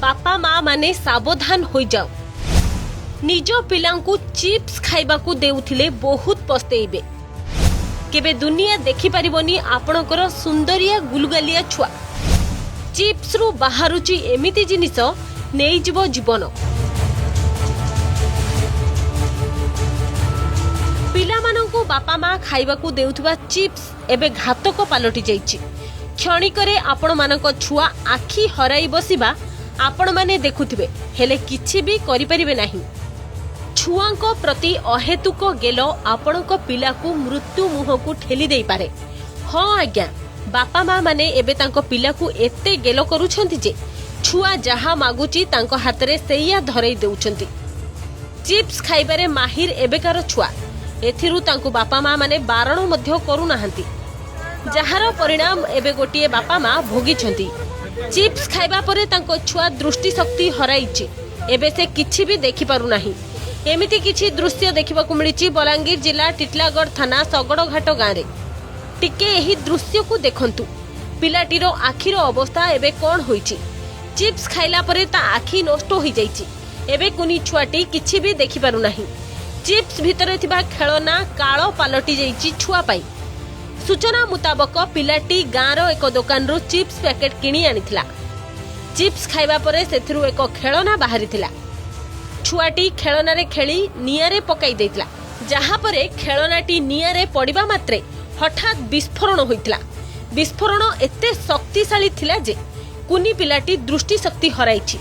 ବାପା ମା ମାନେ ସାବଧାନ ହୋଇଯାଅ। ନିଜ ପିଲାଙ୍କୁ ଚିପ୍ସ ଖାଇବାକୁ ଦେଉଥିଲେ ବହୁତ ପସ୍ତେଇବେ। କେବେ ଦୁନିଆ ଦେଖିପାରିବନି ଆପଣଙ୍କର ସୁନ୍ଦରିଆ ଗୁଲୁଗାଲିଆ ଛୁଆ। ଚିପ୍ସରୁ ବାହାରୁଛି ଏମିତି ଜିନିଷ, ନେଇଯିବ ଜୀବନ। ପିଲାମାନଙ୍କୁ ବାପା ମା ଖାଇବାକୁ ଦେଉଥିବା ଚିପ୍ସ ଏବେ ଘାତକ ପାଲଟି ଯାଇଛି। କ୍ଷଣିକରେ ଆପଣମାନଙ୍କ ଛୁଆ ଆଖି ହରାଇ ବସିବା ଆପଣମାନେ ଦେଖୁଥିବେ, ହେଲେ କିଛି ବି କରିପାରିବେ ନାହିଁ। ଛୁଆଙ୍କ ପ୍ରତି ଅହେତୁକ ଗେଲ ଆପଣଙ୍କ ପିଲାକୁ ମୃତ୍ୟୁ ମୁହଁକୁ ଠେଲି ଦେଇପାରେ। ହଁ ଆଜ୍ଞା, ବାପା ମା ମାନେ ଏବେ ତାଙ୍କ ପିଲାକୁ ଏତେ ଗେଲ କରୁଛନ୍ତି ଯେ ଛୁଆ ଯାହା ମାଗୁଛି ତାଙ୍କ ହାତରେ ସେଇଆ ଧରେଇ ଦେଉଛନ୍ତି। ଚିପ୍ସ ଖାଇବାରେ ମାହିର ଏବେକାର ଛୁଆ। ଏଥିରୁ ତାଙ୍କୁ ବାପା ମା ମାନେ ବାରଣ ମଧ୍ୟ କରୁନାହାନ୍ତି, ଯାହାର ପରିଣାମ ଏବେ ଗୋଟିଏ ବାପା ମା ଭୋଗିଛନ୍ତି। ଚିପ୍ସ ଖାଇବା ପରେ ତାଙ୍କ ଛୁଆ ଦୃଷ୍ଟିଶକ୍ତି ହରାଇଛି। ଏବେ ସେ କିଛି ବି ଦେଖିପାରୁନାହିଁ। ଏମିତି କିଛି ଦୃଶ୍ୟ ଦେଖିବାକୁ ମିଳିଛି ବଲାଙ୍ଗୀର ଜିଲ୍ଲା ଟିଟଲାଗଡ଼ ଥାନା ଶଗଡ଼ଘାଟ ଗାଁରେ। ଟିକେ ଏହି ଦୃଶ୍ୟକୁ ଦେଖନ୍ତୁ। ପିଲାଟିର ଆଖିର ଅବସ୍ଥା ଏବେ କ'ଣ ହୋଇଛି। ଚିପ୍ସ ଖାଇଲା ପରେ ତା ଆଖି ନଷ୍ଟ ହୋଇଯାଇଛି। ଏବେ କୁନି ଛୁଆଟି କିଛି ବି ଦେଖିପାରୁନାହିଁ। ଚିପ୍ସ ଭିତରେ ଥିବା ଖେଳନା କାଳ ପାଲଟି ଯାଇଛି ଛୁଆ ପାଇଁ। ସୂଚନା ମୁତାବକ, ପିଲାଟି ଗାଁର ଏକ ଦୋକାନରୁ ଚିପ୍ସ ପ୍ୟାକେଟ କିଣି ଆଣିଥିଲା। ଚିପ୍ସ ଖାଇବା ପରେ ସେଥିରୁ ଏକ ଖେଳନା ବାହାରିଥିଲା। ଛୁଆଟି ଖେଳନାରେ ଖେଳି ନିଆଁରେ ପକାଇ ଦେଇଥିଲା, ଯାହାପରେ ଖେଳନାଟି ନିଆଁରେ ପଡ଼ିବା ମାତ୍ରେ ହଠାତ୍ ବିସ୍ଫୋରଣ ହୋଇଥିଲା। ବିସ୍ଫୋରଣ ଏତେ ଶକ୍ତିଶାଳୀ ଥିଲା ଯେ କୁନି ପିଲାଟି ଦୃଷ୍ଟିଶକ୍ତି ହରାଇଛି।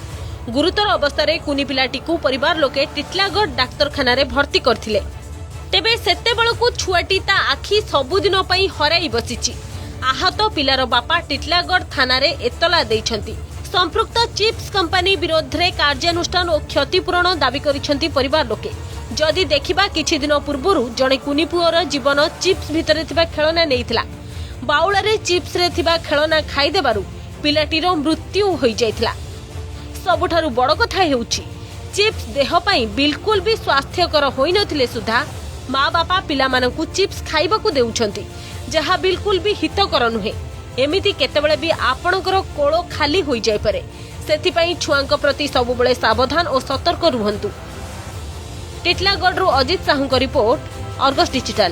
ଗୁରୁତର ଅବସ୍ଥାରେ କୁନି ପିଲାଟିକୁ ପରିବାର ଲୋକେ ଟିଟଲାଗଡ଼ ଡାକ୍ତରଖାନାରେ ଭର୍ତ୍ତି କରିଥିଲେ। ତେବେ ସେତେବେଳକୁ ଛୁଆଟି ତା ଆଖି ସବୁଦିନ ପାଇଁ ହରାଇ ବସିଛି। ଆହତ ପିଲାର ବାପା ଟିଟଲାଗଡ଼ ଥାନାରେ ଏତଲା ଦେଇଛନ୍ତି। ସମ୍ପୃକ୍ତ ଚିପ୍ସ କମ୍ପାନୀ ବିରୋଧରେ କାର୍ଯ୍ୟାନୁଷ୍ଠାନ ଓ କ୍ଷତିପୂରଣ ଦାବି କରିଛନ୍ତି ପରିବାର ଲୋକେ। ଯଦି ଦେଖିବା, କିଛି ଦିନ ପୂର୍ବରୁ ଜଣେ କୁନି ପୁଅର ଜୀବନ ଚିପ୍ସ ଭିତରେ ଥିବା ଖେଳନା ନେଇଥିଲା। ବାଉଳାରେ ଚିପ୍ସରେ ଥିବା ଖେଳନା ଖାଇଦେବାରୁ ପିଲାଟିର ମୃତ୍ୟୁ ହୋଇଯାଇଥିଲା। ସବୁଠାରୁ ବଡ଼ କଥା ହେଉଛି, ଚିପ୍ସ ଦେହ ପାଇଁ ବିଲକୁଲ ବି ସ୍ୱାସ୍ଥ୍ୟକର ହୋଇନଥିଲେ ସୁଦ୍ଧା ମା ବାପା ପିଲାମାନଙ୍କୁ ଚିପ୍ସ ଖାଇବାକୁ ଦେଉଛନ୍ତି, ଯାହା ବିଲକୁଲ ବି ହିତକର ନୁହେଁ। ଏମିତି କେତେବେଳେ ବି ଆପଣଙ୍କର କୋଳ ଖାଲି ହୋଇଯାଇପାରେ। ସେଥିପାଇଁ ଛୁଆଙ୍କ ପ୍ରତି ସବୁବେଳେ ସାବଧାନ ଓ ସତର୍କ ରୁହନ୍ତୁ। ଟିଟଲାଗଡ଼ରୁ ଅଜିତ ସାହୁଙ୍କ ରିପୋର୍ଟ, ଅର୍ଗସ୍ ଡିଜିଟାଲ।